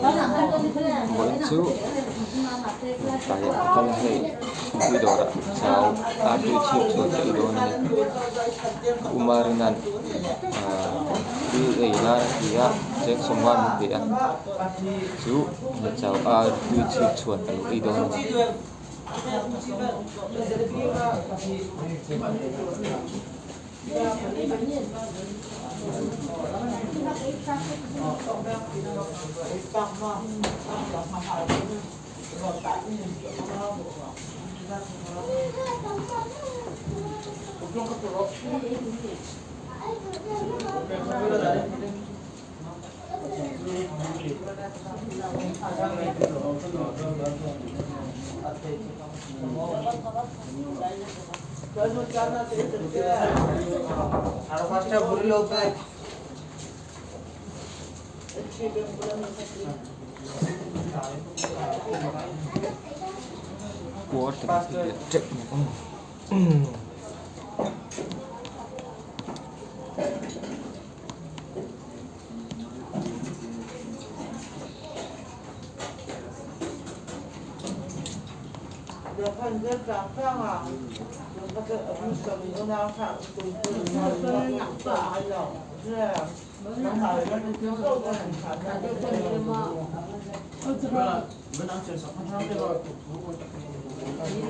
Vawiin chu tlaiah ka kal a hei thingpui dawrah chau artui chhip chhuan ka ei dawn a ni Umarina'n ahh thil ei nan a ti a cheng sawmnga min pe a chu chau artui chhip chhuan ka lo ei dawn a ni. Quarter teuh mai aw.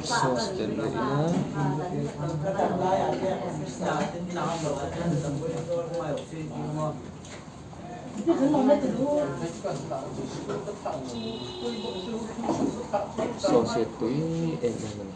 Sauce telh leh ila. Sauce hi a tui em em a ni.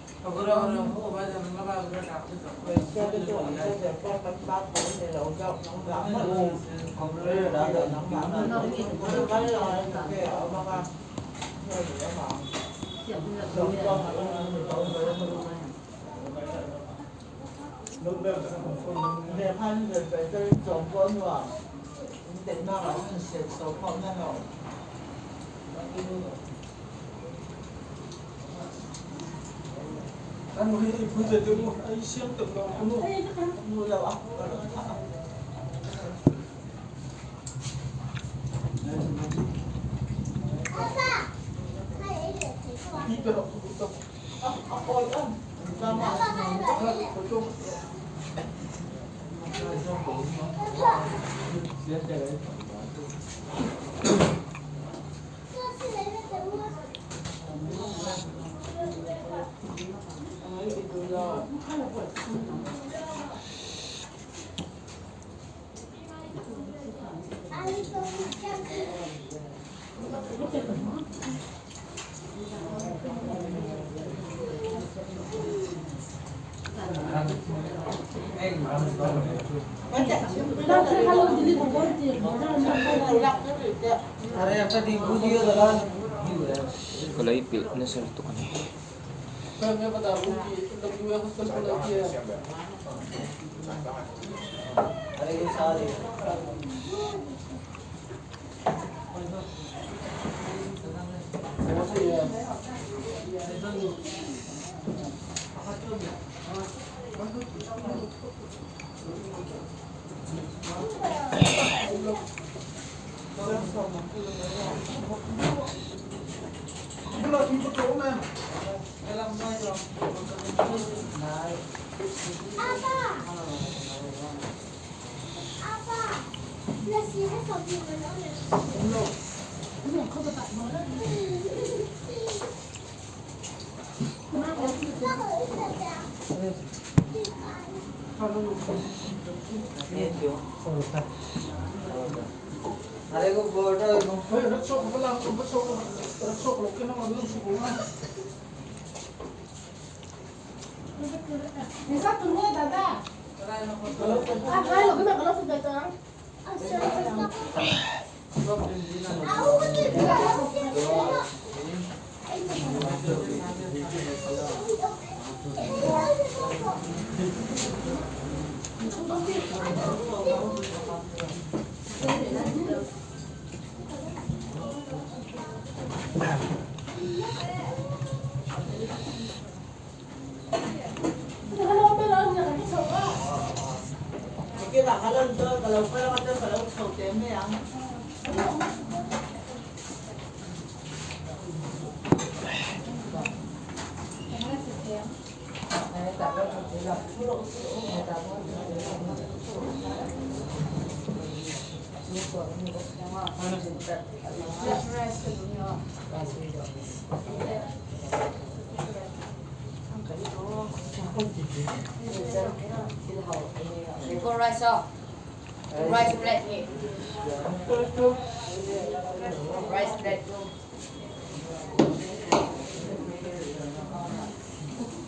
Ka lei pilh nasa lutuk a ni.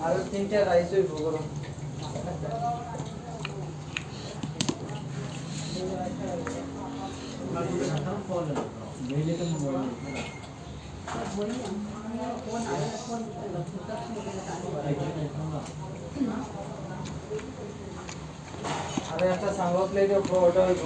আরো তিনটা রাইস হইব গরম। আরে একটা সাঙ্গ প্লেট ওটা হইব।